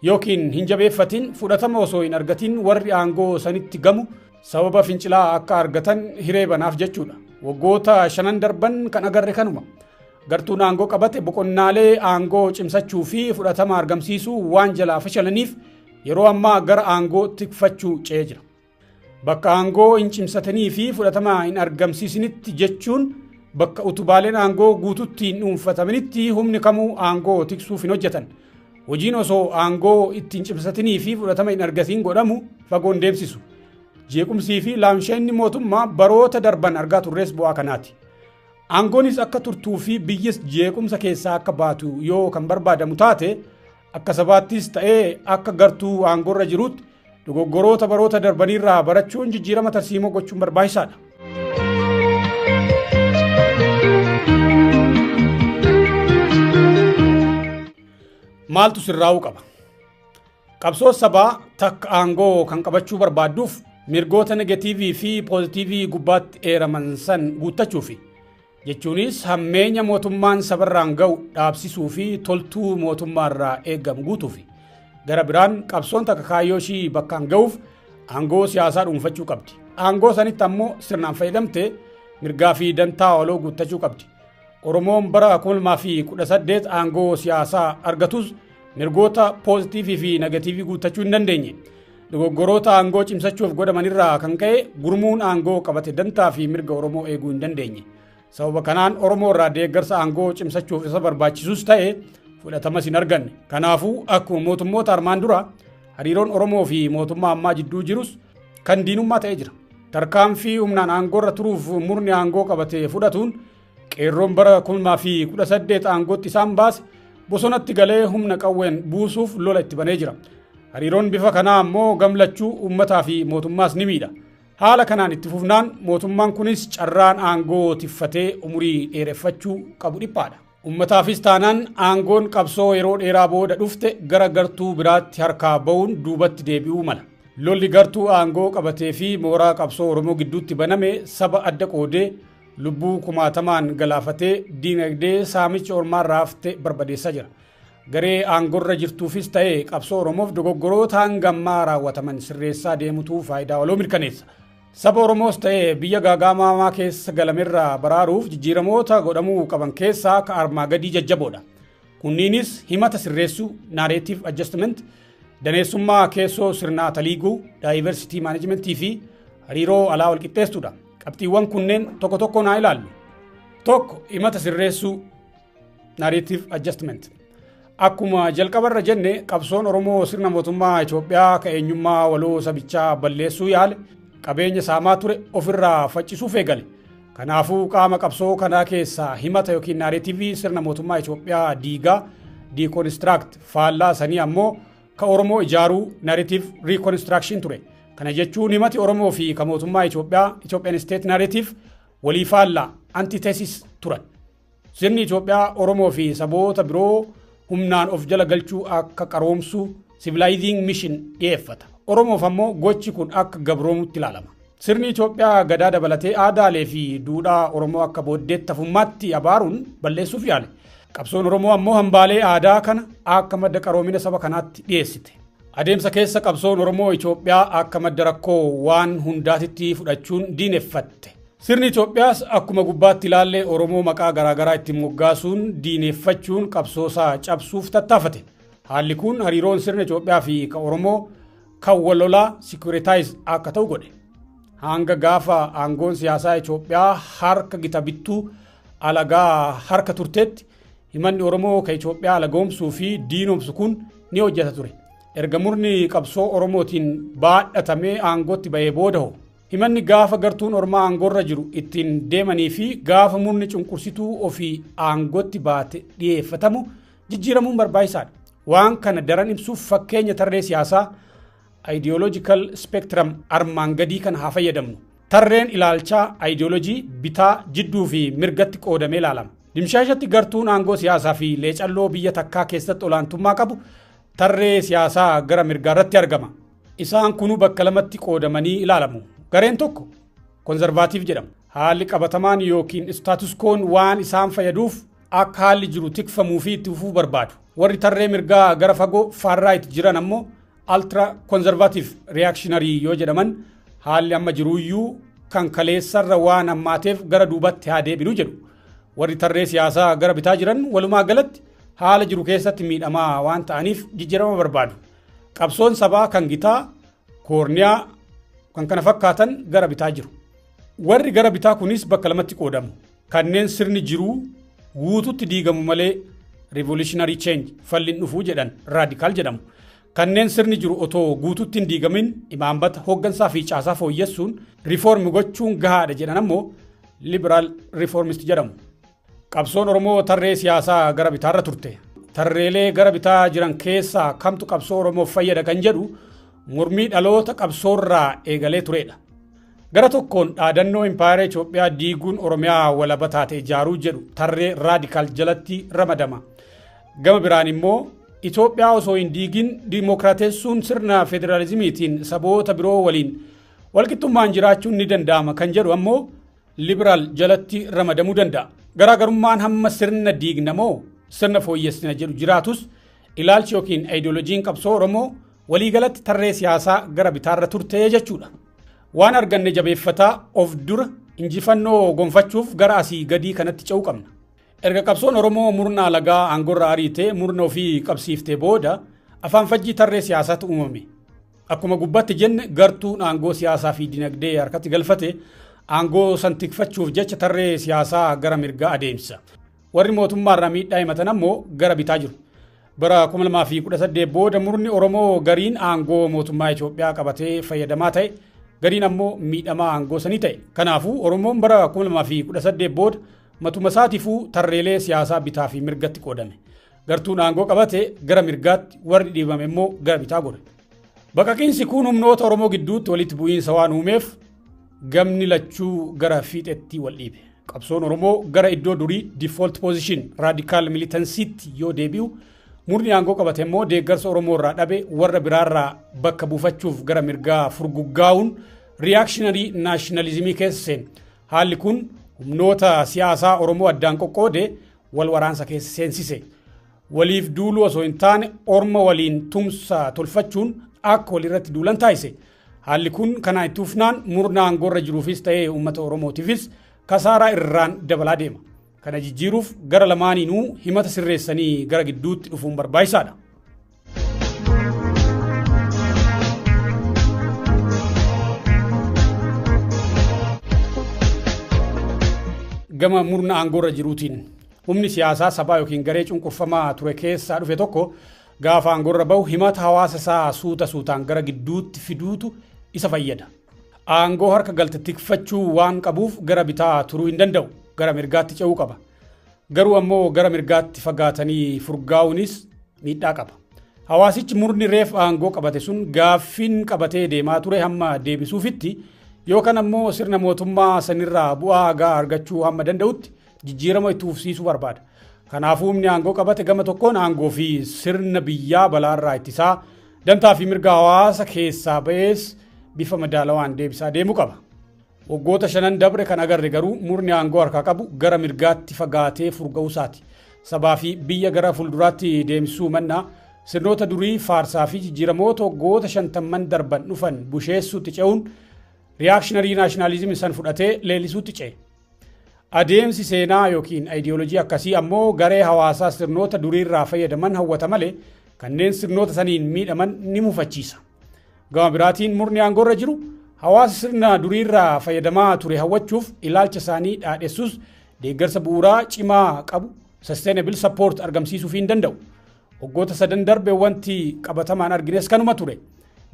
S1: yookiin hin jabeeffatin, fudhatama osoo hin argatin, warri aangoo sanitti gamu sababa fincilaa akka argatan hiree banaaf jechuudha. Waggoota shanan darban kan agarre kanuma. Gartuun aangoo qabate boqonnaalee aangoo cimsachuu fi fudhatama argamsiisuu waan jalaa fashalaniif yeroo ammaa gara aangoo tikfachuu ce'ee jira. Bakka aangoo hin cimsatanii fi fudhatama hin argamsiisinitti, jechuun bakka utubaaleen aangoo guututti hin dhuunfataminitti, humni kamuu aangoo tiksuuf hin hojjetan. Hojiin osoo aangoo ittiin cimsatanii fi fudhatama hin argatiin godhamu fagoon deemsisu. Jeequmsii fi laamsheenni mootummaa baroota darban argaa turres bu'aa kanaati. Aangoonis akka turtuu fi biyyis jeequmsa keessaa akka baatu yoo kan barbaadamu taate, akka sabaattis ta'ee akka gartuu aangoorra jirutti dogoggoroota baroota darbaniirraa barachuun jijjiirama tarsiimoo gochuun barbaachisaadha. Maaltu sirraa'uu qaba? Qabsoo sabaa takka aangoo kan qabachuu barbaadduuf mirgoota negatiivii fi poozitiivii gubbaatti eeraman san guuttachuufi. Jechuunis hammeenya mootummaan sabarraan ga'u dhaabsisuu fi toltuu mootummaarraa eegamu guutuufi. Gara biraan qabsoon takka kaayyoo ishii bakkaan ga'uuf aangoo siyaasaa dhuunfachuu qabdi. Aangoo sanitti ammoo sirnaan fayyadamte mirgaa fi dantaa waloo guuttachuu qabdi. Oromoon bara 2018 aangoo siyaasaa argatus mirgoota poozitiivii fi negatiivii guuttachuu hin dandeenye. Dogoggoroota aangoo cimsachuuf godhamanirraa kan ka'e gurmuun aangoo qabate dantaa fi mirga Oromoo eeguu hin dandeenye. Sababa kanaan Oromoo irraa deeggarsa aangoo cimsachuuf isa barbaachisus ta'e fudhatamas hin arganne. Kanaafuu akkuma mootummoota armaan dura hariiroon Oromoo fi mootummaa ammaa jidduu jirus kan diinummaa ta'ee jira. Tarkaanfii humnaan aangoorra turuuf murni aangoo qabate fudhatuun qeerroon bara 2018 aangootti isaan baase bosonatti galee humna qawween buusuuf lola itti banee jira. Hariiroon bifa kanaa ammoo gamlachuu uummataa fi mootummaas ni miidha. Haala kanaan itti fufnaan mootummaan kunis carraan aangoo tiffatee umurii dheereffachuu qabu dhiphaadha. Uummataafis taanaan aangoon qabsoo yeroo dheeraa booda dhufte gara gartuu biraatti harkaa ba'uun duubatti deebi'uu mala. Lolli gartuu aangoo qabatee fi mooraa qabsoo Oromoo gidduutti baname saba adda qoodee lubbuu kumaatamaan galaafatee diinagdee saamicha ormaarraa hafte barbadeessaa jira. Garee aangorra jirtuufis ta'ee qabsoo Oromoof dogoggoroota hangammaa raawwataman sirreessaa deemutu faayidaa waloo mirkaneessa. Saba Oromoos ta'ee biyya gaagaamamaa keessa galamerraa baraaruuf jijjiiramoota godhamuu qaban keessaa ka armaa gadii jajjaboodha. Kunniinis himata sirreessuu, narrative adjustment, daneessummaa keessoo sirnaa taliiguu, diversity management fi hariiroo alaa walqixxeessuudha. Qabxiiwwan kunneen tokko tokko naa ilaallu. Tokko, himata sirreessuu, narrative adjustment. Akkuma jalqabarra jenne, qabsoon Oromoo sirna mootummaa Itoophiyaa ka eenyummaa waloo sabichaa balleessuu yaale, qabeenya saamaa ture ofirraa faccisuuf eegale. Kanaafuu qaama qabsoo kanaa keessaa himata yookiin narrative sirna mootummaa Itoophiyaa diigaa, deconstruct, faallaa sanii ammoo ka Oromoo ijaaruu, narrative reconstruction ture. Kana jechuun himati Oromoo fi ka mootummaa Itoophiyaa, Ethiopian state narrative, walii faallaa, antithesis turan. Sirni Itoophiyaa Oromoo fi saboota biroo humnaan of jala galchuu akka qaroomsuu, civilizing mission, dhiyeeffata. Oromoof ammoo gochi kun akka gabroomutti ilaalama. Sirni Itoophiyaa gadaa dabalatee aadaalee fi duudhaa Oromoo akka booddeetti hafummaatti abaaruun balleessuuf yaale. Qabsoon Oromoo ammoo hambaalee aadaa kana akka madda qaroomina saba kanaatti dhiyeessite. Adeemsa keessa qabsoon Oromoo Itoophiyaa akka madda rakkoo waan hundaatitti fudhachuun diineffatte. Sirni Itoophiyaas akkuma gubbaatti ilaallee Oromoo maqaa garaagaraa ittiin moggaasuun diineffachuun qabsoosaa cabsuuf tattaafate. Haalli kun hariiroon sirna Itoophiyaa fi ka Oromoo kan wal lolaa, syncretize, akka ta'u godhe. Hanga gaafa aangoon siyaasaa Itoophiyaa harka gita bittuu alagaa harka turteetti himanni Oromoo ka Itoophiyaa alagoomsuu fi diinomsu kun ni hojjeta ture. Erga murni qabsoo Oromootiin baadhatamee aangootti bahee booda hoo, himanni gaafa gartuun ormaa aangoorra jiru ittiin deemanii fi gaafa murni cunqursituu ofii aangootti baate dhiyeeffatamu jijjiiramuun barbaachisaadha. Waan kana daran ibsuuf fakkeenya tarree siyaasaa, ideological spectrum, armaan gadii kana haa fayyadamnu. Tarreen ilaalchaa ideoloojii bitaa, jidduu fi mirgatti qoodamee ilaalama. Dimshaashatti gartuun aangoo siyaasaa fi leecalloo biyya takkaa keessatti olaantummaa qabu tarree siyaasaa gara mirgaarratti argama. Isaan kunuu bakka lamatti qoodamanii ilaalamu. Gareen tokko conservative jedhamu. Haalli qabatamaan yookiin status quoon waan isaan fayyaduuf akka haalli jiru tikfamuu fi itti fufuu barbaadu. Warri tarree mirgaa gara fagoo, far right, jiran ammoo ultra conservative, reactionary yoo jedhaman, haalli amma jiruuyyuu kan kaleessarra waan hammaateef gara duubatti haa deebinu jedhu. Warri tarree siyaasaa gara bitaa jiran walumaa galatti haala jiru keessatti miidhamaa waan ta'aniif jijjiirama barbaadu. Qabsoon sabaa kan gitaa, koorniyaa kan kana fakkaatan gara bitaa jiru. Warri gara bitaa kunis bakka lamatti qoodamu. Kanneen sirni jiruu guututti diigamu malee, revolutionary change, falliin dhufuu jedhan, radical jedhamu. Kanneen sirni jiru otoo guututti hin diigamin imaammata hooggansaa fi caasaa fooyyessuun, reform gochuun gahaadha jedhan ammoo liberal reformist jedhamu. Qabsoon Oromoo tarree siyaasaa gara bitaarra turte. Tarreelee gara bitaa jiran keessaa kamtu qabsoo Oromoof fayyada kan jedhu mormii dhaloota qabsoorraa eegalee turedha. Gara tokkoon dhaadannoo impaayera Itoophiyaa diiguun Oromiyaa walaba taate ijaaruu jedhu tarree radical jalatti ramadama. Gama biraan immoo Itoophiyaa osoo hin diigin diimokiraateessuun sirna federaalizimiitiin saboota biroo waliin walqixxummaan jiraachuun ni danda'ama kan jedhu ammoo liberal jalatti ramadamuu danda'a. Garaagarummaan hamma sirna diigna moo sirna fooyyessina jedhu jiraatus, ilaalchi yookiin ayidooloojiin qabsoo Oromoo waliigalatti tarree siyaasaa gara bitaarra turte jechuudha. Waan arganne jabeeffataa of dura injifannoo gonfachuuf gara asii gadii kanatti ce'uu qabna. Erga qabsoon Oromoo murna alagaa aangorra ariitee murna ofii qabsiiftee booda afaan fajjii tarree siyaasaatu uumame. Akkuma gubbatti jenne, gartuun aangoo siyaasaa fi dinagdee harkatti galfate aangoo san tikfachuuf jecha tarree siyaasaa gara mirgaa adeemsisa. Warri mootummaarraa miidhaa himatan ammoo gara bitaa jiru. Bara 2018 booda murni Oromoo gariin aangoo mootummaa Itoophiyaa qabatee fayyadamaa ta'e, gariin ammoo miidhamaa aangoo sanii ta'e. Kanaafuu Oromoon bara 2018 booda matuma isaatiifuu tarreelee siyaasaa bitaa fi mirgatti qoodame. Gartuun aangoo qabate gara mirgaatti, warri dhiibame immoo gara bitaa godhe. Baqaqiinsi kun humnoota Oromoo gidduutti walitti bu'iinsa waan uumeef, gamni lachuu gara fiixetti wal dhiibe. Qabsoon Oromoo gara iddoo durii, default position radical militancytti yoo deebi'u, murni aangoo qabate immoo deeggarsa Oromoo irraa dhabe warra biraarraa bakka buufachuuf gara mirgaa furguggaa'uun reactionary nationalismii keessa seene. Haalli kun humnoota siyaasaa Oromoo addaan qoqqoode, wal waraansa keessa seensise. Waliif duuluu osoo hin taane, orma waliin tumsa tolfachuun akka walirratti duulan taasise. Haalli kun kanaan itti fufnaan murna aangoorra jiruufis ta'ee uummata Oromootiifis kasaaraa irraan dabalaa deema. Kana jijjiiruuf gara lamaaniinuu himata sirreessanii gara gidduutti dhufuun barbaachisaadha. Gama murna aangoorra jiruutiin, humni siyaasaa sabaa yookiin garee cunqurfamaa ture keessaa dhufe tokko gaafa aangoorra bahu himata hawaasa isaa suuta suutaan gara gidduutti fiduutu isa fayyada. Aangoo harka galte tikfachuu waan qabuuf gara bitaa turuu hin danda'u. Gara mirgaatti ce'uu qaba. Garuu ammoo gara mirgaatti fagaatanii furgaa'uunis miidhaa qaba. Hawaasichi murni reef aangoo qabate sun gaaffiin qabatee deemaa ture hamma deebisuufitti, yookaan ammoo sirna mootummaa sanirraa bu'aa gahaa argachuu hamma danda'utti jijjiirama itti fufsiisuu barbaada. Kanaafuu humni aangoo qabate gama tokkoon aangoo fi sirna biyyaa balaarraa ittisaa, dantaa fi mirga hawaasa keessaa ba'ees bifa madaalawaan deebisaa deemuu qaba. Waggoota shanan dabre kan agarre garuu murni aangoo harkaa qabu gara mirgaatti fagaatee furga'uusaati. Sabaa fi biyya gara fuulduraatti deemsisuu mannaa, sirnoota durii faarsaa fi jijjiiramoota waggoota 50n darban dhufan busheessuutti ce'uun reactionary nationalism san fudhatee leellisuutti ce'e. Adeemsi seenaa yookiin ayidiyoolojii akkasii ammoo garee hawaasaa sirnoota duriirraa fayyadaman hawwata malee kanneen sirnoota saniin miidhaman ni mufachiisa. Gama biraatiin murni aangoorra jiru hawaasa sirna duriirraa fayyadamaa ture hawwachuuf ilaalcha isaanii dhaadhessus, deeggarsa bu'uuraa cimaa qabu, sustainable support, argamsiisuu hin danda'u. Waggoota sadan darbe wanti qabatamaan argines kanuma ture.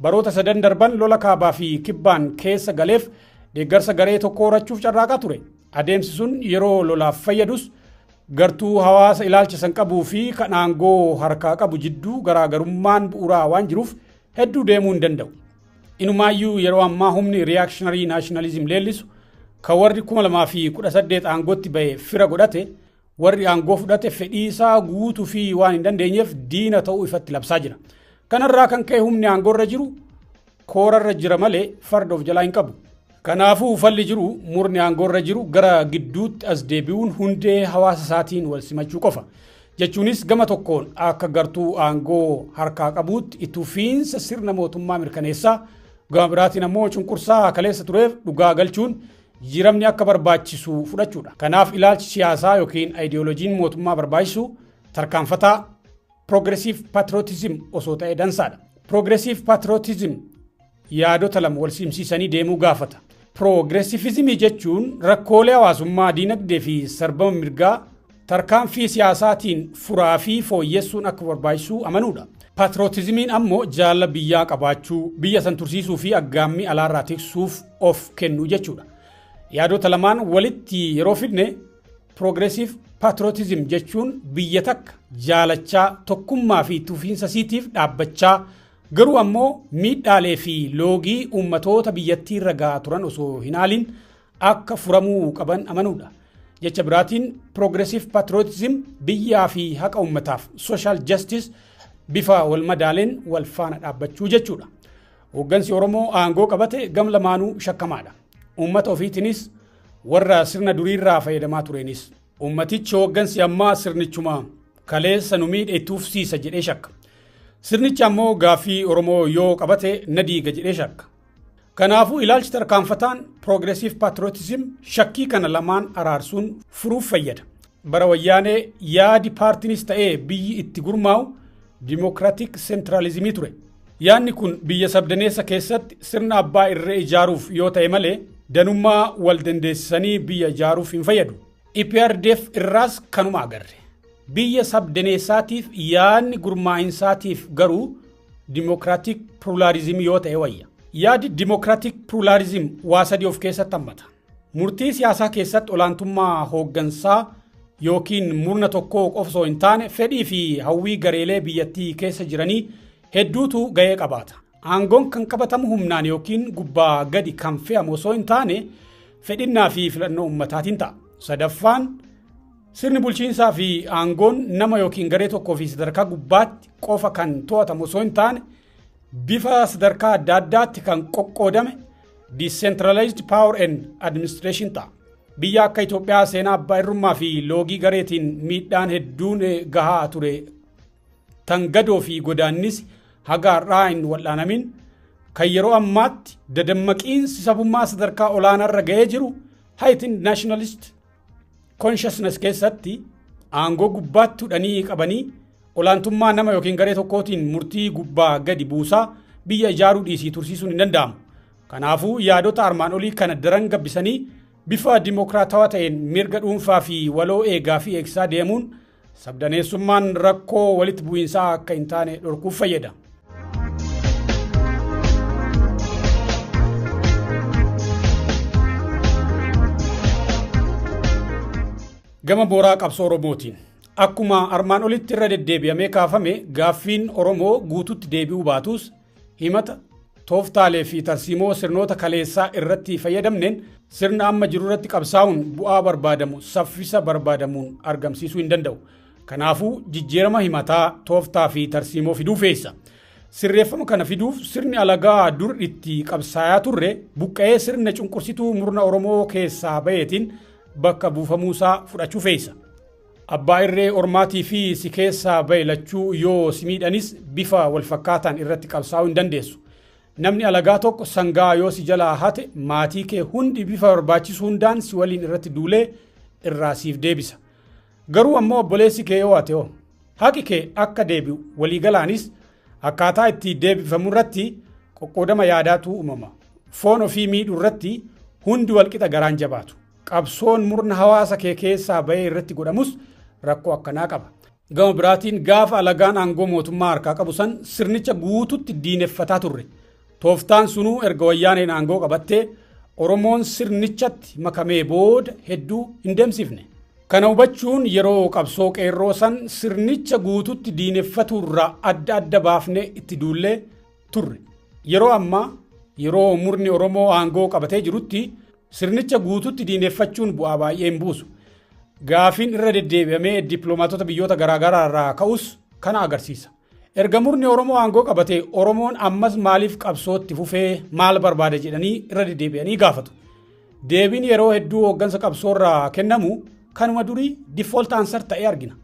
S1: Baroota sadan darban lola kaabaa fi kibbaan keessa galeef deeggarsa garee tokko horachuuf carraaqaa ture. Adeemsi sun yeroo lolaaf fayyadus, gartuu hawaasa ilaalcha san qabuu fi kan aangoo harkaa qabu jidduu garaagarummaan bu'uuraa waan jiruuf hedduu deemuu hin danda'u. Inumaayyuu yeroo ammaa humni reactionary nationalism leellisu, kan warri 2018 aangootti ba'e fira godhate, warri aangoo fudhate fedhii isaa guutuu fi waan hin dandeenyeef diina ta'uu ifatti labsaa jira. Kanarraa kan ka'e humni aangoorra jiru koorarra jira malee farda of jalaa hin qabu. Kanaafuu falli jiru murni aangoorra jiru gara gidduutti as deebi'uun hundee hawaasa isaatiin wal simachuu qofa. Jechuunis gama tokkoon akka gartuu aangoo harkaa qabuutti itti fufiinsa sirna mootummaa mirkaneessaa, gama biraatiin ammoo cunqursaa kaleessa tureef dhugaa galchuun jijjiiramni akka barbaachisu fudhachuudha. Kanaaf ilaalchi siyaasaa yookiin ayidiyooloojiin mootummaa barbaachisu tarkaanfataa, progressive patriotism osoo ta'e dansaadha. Progressive patriotism yaadota lama wal simsiisanii deemuu gaafata. Progressivismii jechuun rakkoolee hawaasummaa, diinagdee fi sarbama mirgaa tarkaanfii siyaasaatiin furaa fi fooyyessuun akka barbaachisu amanuudha. Patriotismiin ammoo jaalala biyyaa qabaachuu, biyya san tursiisuu fi aggaammii alaarraa tiksuuf of kennuu jechuudha. Yaadota lamaan walitti yeroo fidne, progressive patriotism jechuun biyya takka jaalachaa, tokkummaa fi tufiinsa siitiif dhaabbachaa, garuu ammoo miidhaalee fi loogii uummatoota biyyattii irra gahaa turan osoo hin haalin akka furamuu qaban amanuudha. Jecha biraatiin progressive patriotism biyyaa fi haqa uummataaf, social justice, bifa wal madaaleen wal faana dhaabbachuu jechuudha. Hooggansi Oromoo aangoo qabate gam lamaanuu shakkamaadha. Uummata ofiitiinis, warra sirna duriirraa fayyadamaa tureenis. Uummatichi hooggansi ammaa sirnichuma kaleessa nu miidhe itti ufsiisa jedhee shakka. Sirnichi ammoo gaaffii Oromoo yoo qabate na diiga jedhee shakka. Kanaafuu ilaalchi tarkaanfataan, progressive patriotism, shakkii kana lamaan araarsuun furuuf fayyada. Bara Wayyaanee yaadi paartiinis ta'ee biyyi itti gurmaa'u democratic centralismii ture. Yaadni kun biyya sabdaneessa keessatti sirna abbaa irree ijaaruuf yoo ta'e malee danummaa wal dandeessisanii biyya ijaaruuf hin fayyadu. EPRDF irraas kanuma agarre. Biyya sabdaneessaatiif yaadni gurmaa'insaatiif garuu Democratic Pluralism yoo ta'e wayya. Yaadi Democratic Pluralism waa sadii of keessatti hammata. Murtii siyaasaa keessatti olaantummaa hooggansaa yookiin murna tokkoo qofa osoo hin taane fedhii fi hawwii gareelee biyyattii keessa jiranii hedduutu ga'ee qabaata. Aangoon kan qabatamu humnaan yookiin gubbaa gadi kan fe'amu osoo hin taane fedhinnaa fi filannoo uummataatiin ta'a. Sadaffaan sirni bulchiinsaa fi aangoon nama yookiin garee tokkoo fi sadarkaa gubbaatti qofa kan to'atamu osoo hin taane bifa sadarkaa adda addaatti kan qoqqoodame decentralized power and administration ta'a. Biyya akka Itoophiyaa seenaa abbaa irrummaa fi loogii gareetiin miidhaan hedduun gahaa ture tan gadoo fi godaannis haga har'aa hin wal'aanamin kan yeroo ammaatti dadammaqiinsi sabummaa sadarkaa olaanaarra ga'ee jiru heightened nationalist consciousness keessatti aangoo gubbaatti hudhanii qabanii olaantummaa nama yookiin garee tokkootiin murtii gubbaa gadi buusaa biyya ijaaruu dhiisii tursiisuun hin danda'amu. Kanaafuu yaadota armaan olii kana daran gabbisanii bifa dimokiraatawaa ta'een mirga dhuunfaa fi waloo eegaa fi eegsisaa deemuun sabdaneessummaan rakkoo walitti bu'iinsaa akka hin taane dhorkuuf fayyada. Gama booraa qabsoo Oromootiin akkuma armaan olitti irra deddeebi'amee kaafame gaaffiin Oromoo guututti deebi'uu baatus himata tooftaalee fi tarsiimoo sirnoota kaleessaa irratti fayyadamneen sirna amma jiru irratti qabsaa'uun bu'aa barbaadamu saffisa barbaadamuun argamsiisuu hin danda'u. Kanaafuu jijjiirama himataa tooftaa fi tarsiimoo fiduu feessa. Sirreeffama kana fiduuf sirni alagaa dur itti qabsaayaa turre buqqa'ee sirna cunqursituu murna Oromoo keessaa baheetiin bakka buufamuusaa fudhachuu feessa. Abbaa irree ormaatii fi si keessaa bahe lachuu yoo si miidhanis bifa walfakkaataan irratti qabsaa'uu hin dandeessu. Namni alagaa tokko sangaa yoo si jalaa hate maatii kee hundi bifa barbaachisu hundaan si waliin irratti duulee irraa siif deebisa. Garuu ammoo obboleessi kee yoo hate hoo haqi kee akka deebi'u waliigalaanis akkaataa itti deebifamu irratti qoqqoodama yaadaatu uumama. Foon ofii miidhuu irratti hundi walqixa garaan jabaatu. Qabsoon murna hawaasa kee keessaa bahee irratti godhamus rakkoo akkanaa qaba. Gama biraatiin gaafa alagaan aangoo mootummaa harkaa qabu san sirnicha guututti diineffataa turre. Tooftaan sunuu erga wayyaaneen aangoo qabattee Oromoon sirnichatti makamee booda hedduu hin deemsifne. Kana hubachuun yeroo qabsoo qeerroo san sirnicha guututti diineffaturraa adda adda baafnee itti duullee turre. Yeroo ammaa yeroo murni Oromoo aangoo qabatee jirutti sirnicha guututti diineffachuun bu'aa baay'ee hin buusu. Gaafiin irra deddeebi'amee dippiloomaatota biyyoota garaagaraa irraa ka'us kana agarsiisa. Erga murni Oromoo aangoo qabatee Oromoon ammas maaliif qabsootti fufee maal barbaada jedhanii irra deddeebi'anii gaafatu. Deebiin yeroo hedduu hooggansa qabsoorraa kennamu kanuma durii default answer ta'ee argina.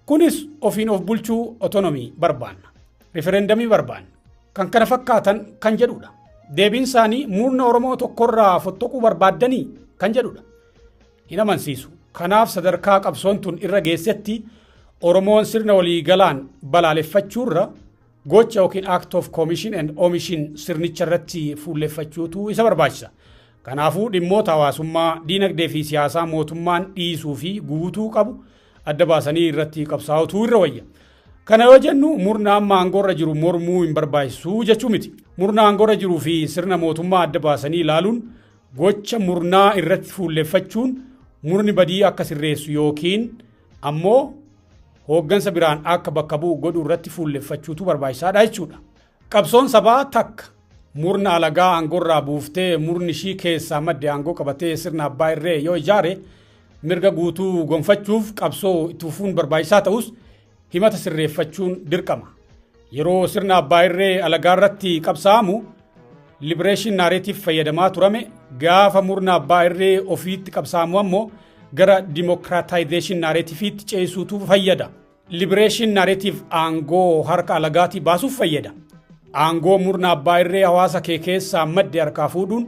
S1: Kunis ofiin of bulchuu autonomy barbaanna. Referendamii barbaanna. Kan kana fakkaatan kan jedhudha. Deebiin isaanii murna Oromoo tokkorraa fottoquu barbaaddanii kan jedhudha. Hin amansiisu. Kanaaf sadarkaa qabsoon tun irra geessetti Oromoon sirna waliigalaan balaaleffachuurra gocha yookiin act of commission and omission sirnicha irratti fuulleffachuutu isa barbaachisa. Kanaafuu dhimmoota hawaasummaa, diinagdee fi siyaasaa mootummaan dhiisuu fi guutuu qabu adda baasanii irratti qabsaa'utu irra wayya. Kana yoo jennu murna amma aangoorra jiru mormuu hin barbaachisu jechuu miti. Murna aangoorra jiruu fi sirna mootummaa adda baasanii ilaaluun gocha murnaa irratti fuulleffachuun murni badii akka sirreessu yookiin ammoo hooggansa biraan akka bakka bu'u godhuu irratti fuulleffachuutu barbaachisaadha jechuudha. Qabsoon sabaa takka murna alagaa aangoorraa buuftee murni ishii keessaa madde aangoo qabatee sirna abbaa irree yoo ijaare mirga guutuu gonfachuuf qabsoo itti fufuun barbaachisaa ta'us himata sirreeffachuun dirqama. Yeroo sirna abbaa irree alagaa irratti qabsaa'amu liberation narrative fayyadamaa turame gaafa murna abbaa irree ofiitti qabsaa'amu ammoo gara democratization narrative'itti ceesisuutu fayyada. Liberation narrative aangoo harka alagaatii baasuuf fayyada. Aangoo murna abbaa irree hawaasa kee keessaa madde harkaa fuudhuun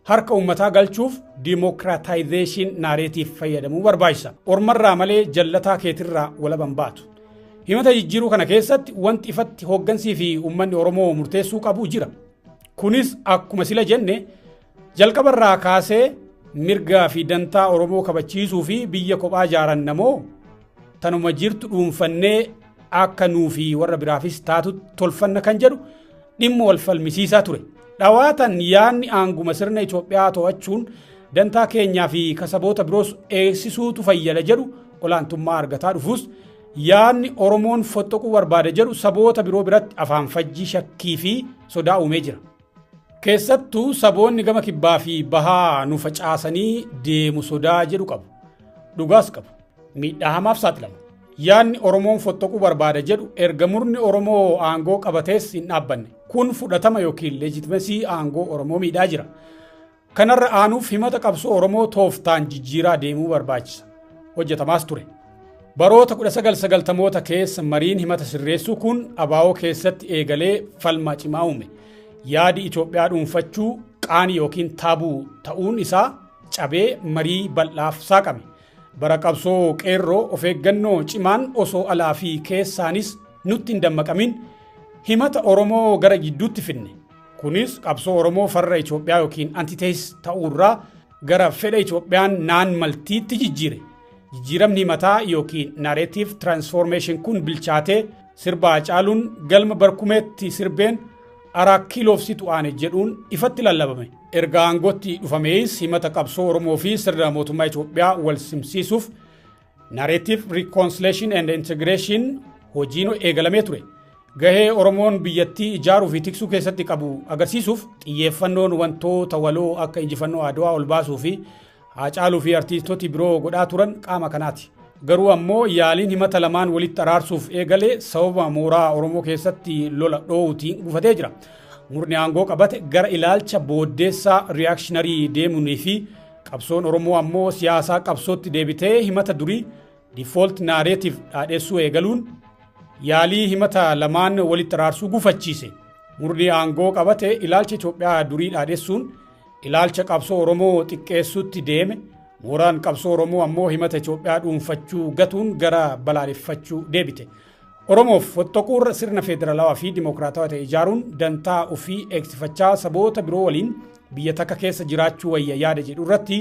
S1: harka uummataa galchuuf democratization narrative fayyadamuu barbaachisa. Ormarraa malee jallataa keetirraa walaban baatu. Himata jijjiiruu kana keessatti wanti ifatti hooggansii fi uummanni Oromoo murteessuu qabu jira. Kunis akkuma sila jenne jalqabarraa kaasee mirgaa fi dantaa Oromoo kabachiisuu fi biyya kophaa ijaaran namoo tanuma jirtu dhuunfannee akka nuu fi warra biraafis taatu tolfanna kan jedhu dhimma wal falmisiisaa ture. Dhawaatan yaadni aanguma sirna Itoophiyaa to'achuun dantaa keenyaa fi kasaboota biroos eegsisuutu fayyada jedhu olaantummaa argataa dhufus yaadni Oromoon fottoquu barbaada jedhu saboota biroo biratti afaan fajjii shakkii fi sodaa uumee jira. Keessattuu saboonni gama kibbaa fi bahaa nu facaasanii deemu sodaa jedhu qabu. Dhugaas qabu. Miidhaa hamaaf saaxilamu. Yaadni Oromoon fottoquu barbaada jedhu erga murni Oromoo aangoo qabatees hin dhaabbanne. Kun fudhatama yookiin legitimacy aangoo Oromoo miidhaa jira. Kanarra aanuuf himata qabsoo Oromoo tooftaan jijjiiraa deemuu barbaachisa. Hojjetamaas ture. Baroota 1990moota keessa mariin himata sirreessuu kun ABO keessatti eegalee falmaa cimaa uume. Yaadi Itoophiyaa dhuunfachuu qaanii yookiin taboo ta'uun isaa cabee marii bal'aaf saaqame. Bara qabsoo qeerroo of eeggannoo cimaan osoo alaa fi keessaanis nutti hin dammaqamin himata Oromoo gara gidduutti finne. Kunis qabsoo Oromoo farra Itoophiyaa yookiin antithesis ta'uurraa gara fedha Itoophiyaan naan maltiitti jijjiire. Jijjiiramni himataa yookiin narrative transformation kun bilchaatee sirba Haacaaluun galma barkumeetti sirbeen Araa Kiiloof situ aane jedhuun ifatti lallabame. Erga aangootti dhufamees himata qabsoo Oromoo fi sirna mootummaa Itoophiyaa wal simsiisuuf narrative reconciliation and integration hojiin eegalamee ture. Gahee Oromoon biyyattii ijaaruu fi tiksuu keessatti qabu agarsiisuuf xiyyeeffannoon wantoota waloo akka injifannoo Adwaa ol baasuu fi Haacaaluu fi artiistota biroo godhaa turan qaama kanaati. Garuu ammoo yaaliin himata lamaan walitti araarsuuf eegalee sababa mooraa Oromoo keessatti lola dhoowutiin gufatee jira. Murni aangoo qabate gara ilaalcha booddeessaa reactionary deemuunii fi qabsoon Oromoo ammoo siyaasaa qabsootti deebitee himata durii default narrative dhaadheessuu eegaluun yaalii himata lamaan walitti araarsuu gufachiise. Murni aangoo qabate ilaalcha Itoophiyaa durii dhaadheessuun ilaalcha qabsoo Oromoo xiqqeessuutti deeme. Mooraan qabsoo Oromoo ammoo himata Itoophiyaa dhuunfachuu gatuun gara balaaleffachuu deebite. Oromoof fottoquurra sirna federaalawaa fi dimokiraatawaa ta'e ijaaruun dantaa ofii eegsifachaa saboota biroo waliin biyya takka keessa jiraachuu wayya yaada jedhu irratti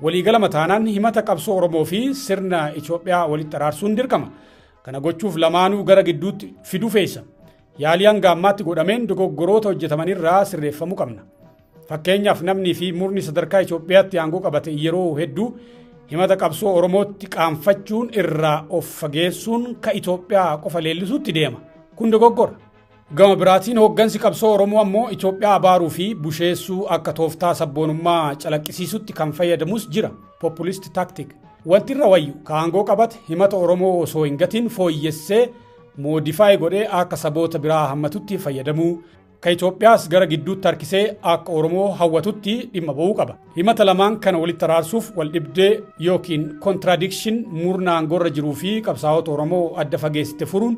S1: waliigala mataanaan himata qabsoo Oromoo fi sirna Itoophiyaa walitti araarsuun dirqama. Kana gochuuf lamaanuu gara gidduutti fiduu feesa. Yaalii hanga ammaatti godhameen dogoggoroota hojjetamanirraa sirreeffamuu qabna. Fakkeenyaaf namni fi murni sadarkaa Itoophiyaatti aangoo qabate yeroo hedduu himata qabsoo Oromootti qaanfachuun irraa of fageessuun ka Itoophiyaa qofa leellisuutti deema. Kun dogoggora. Gama biraatiin hooggansi qabsoo Oromoo ammoo Itoophiyaa abaaruu fi busheessuu akka tooftaa sabboonummaa calaqqisiisutti kan fayyadamus jira. Populist tactic. Wanti irra wayyu ka aangoo qabate himata Oromoo osoo hin gatiin fooyyessee modify godhee akka saboota biraa hammatutti fayyadamuu, ka Itoophiyaas gara gidduutti harkisee akka Oromoo hawwatutti dhimma ba'uu qaba. Himata lamaan kana walitti araarsuuf wal dhibdee yookiin contradiction murna aangoorra jiruu fi qabsaa'ota Oromoo adda fageessite furuun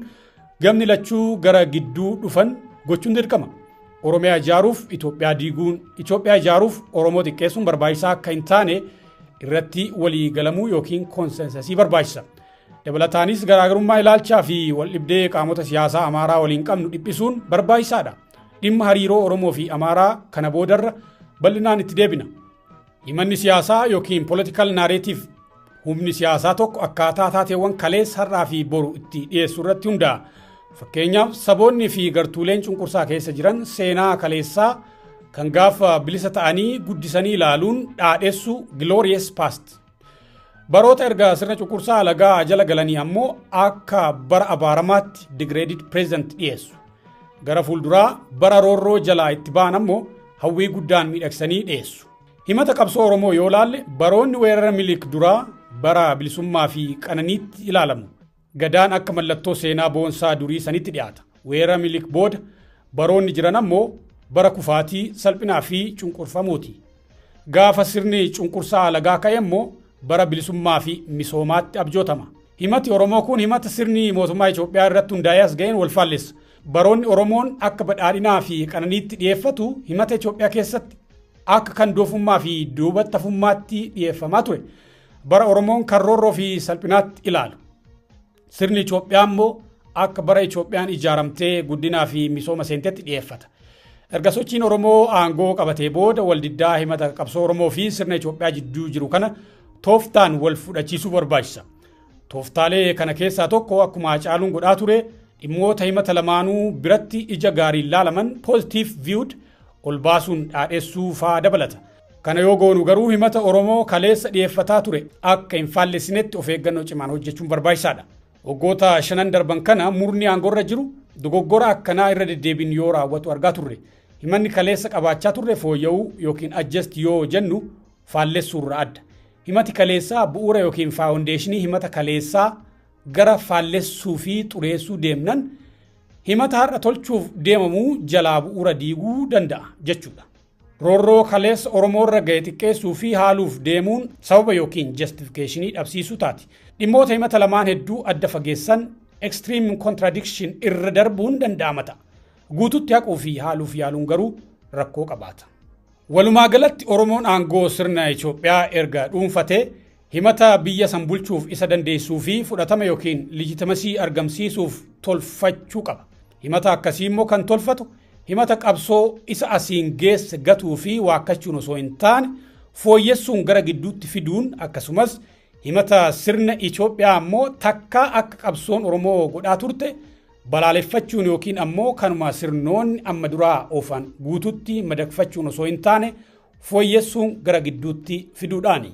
S1: gamni lachuu gara gidduu dhufan gochuun dirqama. Oromiyaa ijaaruuf Itoophiyaa diiguun, Itoophiyaa ijaaruuf Oromoo xiqqeessuun barbaachisaa akka hin taane irratti walii galamuu yookiin consensusii barbaachisa. Dabalataanis garaagarummaa ilaalchaa fi wal dhibdee qaamota siyaasaa Amaaraa waliin qabnu dhiphisuun barbaachisaadha. Dhimma hariiroo Oromoo fi Amaaraa kana boodarra bal'inaan itti deebina. Himanni siyaasaa yookiin political narrative humni siyaasaa tokko akkaataa taateewwan kaleessa, har'aa fi boru itti dhiyeessu irratti hundaa'a. Fakkeenyaaf saboonni fi gartuuleen cunqursaa keessa jiran seenaa kaleessaa kan gaafa bilisa ta'anii guddisanii ilaaluun dhaadheessu glorious past. Baroota erga sirna cunqursaa alagaa jala galanii ammoo akka bara abaaramaatti degraded present dhiyeessu. Gara fuulduraa bara roorroo jalaa itti ba'an ammoo hawwii guddaan miidhagsanii dhiyeessu. Himata qabsoo Oromoo yoo laalle baroonni weerara Minilik duraa bara bilisummaa fi qananiitti ilaalamu. Gadaan akka mallattoo seenaa boonsaa durii sanitti dhiyaata. Weerara Minilik booda baroonni jiran ammoo bara kufaatii, salphinaa fi cunqurfamuuti. Gaafa sirni cunqursaa alagaa ka'e immoo bara bilisummaa fi misoomaatti abjootama. Himati Oromoo kun himata sirni mootummaa Itoophiyaa irratti hundaa'ee as ga'een wal faallessa. Baroonni Oromoon akka badhaadhinaa fi qananiitti dhiyeeffatu himata Itoophiyaa keessatti akka kan doofummaa fi duubatti hafummaatti dhiyeeffamaa ture. Bara Oromoon kan roorroo fi salphinaatti ilaalu. Sirni Itoophiyaa immoo akka bara Itoophiyaan ijaaramtee guddinaa fi misooma seentetti dhiyeeffata. Erga sochiin Oromoo aangoo qabatee booda waldiddaa himata qabsoo Oromoo fi sirna Itoophiyaa jidduu jiru kana tooftaan wal fudhachiisuu barbaachisa. Tooftaalee kana keessaa tokko akkuma Hacaaluun godhaa ture dhimmoota himata lamaanuu biratti ija gaariin laalaman, positive viewed, ol baasuun dhaadhessuu faa dabalata. Kana yoo goonu garuu himata Oromoo kaleessa dhiyeeffataa ture akka hin faallessinetti of eeggannoo cimaan hojjechuun barbaachisaadha. Waggoota shanan darban kana murni aangoorra jiru dogoggora akkanaa irra deddeebiin yoo raawwatu argaa turre. Himanni kaleessa qabaachaa turre fooyya'uu yookiin adjust yoo jennu faallessuurra adda. Himati kaleessaa bu'uura yookiin foundation himata kaleessaa gara faallessuu fi xureessuu deemnan himata har'a tolchuuf deemamuu jalaa bu'uura diiguu danda'a jechuudha. Roorroo kaleessa Oromoorra ga'e xiqqeessuu fi haaluuf deemuun sababa yookiin justification dhabsiisuu taati. Dhimmoota himata lamaan hedduu adda fageessan, extreme contradiction, irra darbuun danda'ama ta'a. Guututti haquu fi haaluuf yaaluun garuu rakkoo qabaata. Walumaa galatti Oromoon aangoo sirna Itoophiyaa erga dhuunfatee himata biyya san bulchuuf isa dandeessuu fi fudhatama yookiin legitimacy argamsiisuuf tolfachuu qaba. Himata akkasii immoo kan tolfatu himata qabsoo isa asiin geesse gatuu fi waakkachuun osoo hin taane, fooyyessuun gara gidduutti fiduun, akkasumas himata sirna Itoophiyaa ammoo takkaa akka qabsoon Oromoo godhaa turte balaaleffachuun yookiin ammoo kanuma sirnoonni amma duraa oofan guututti madaqfachuun osoo hin taane, fooyyessuun gara gidduutti fiduudhaani.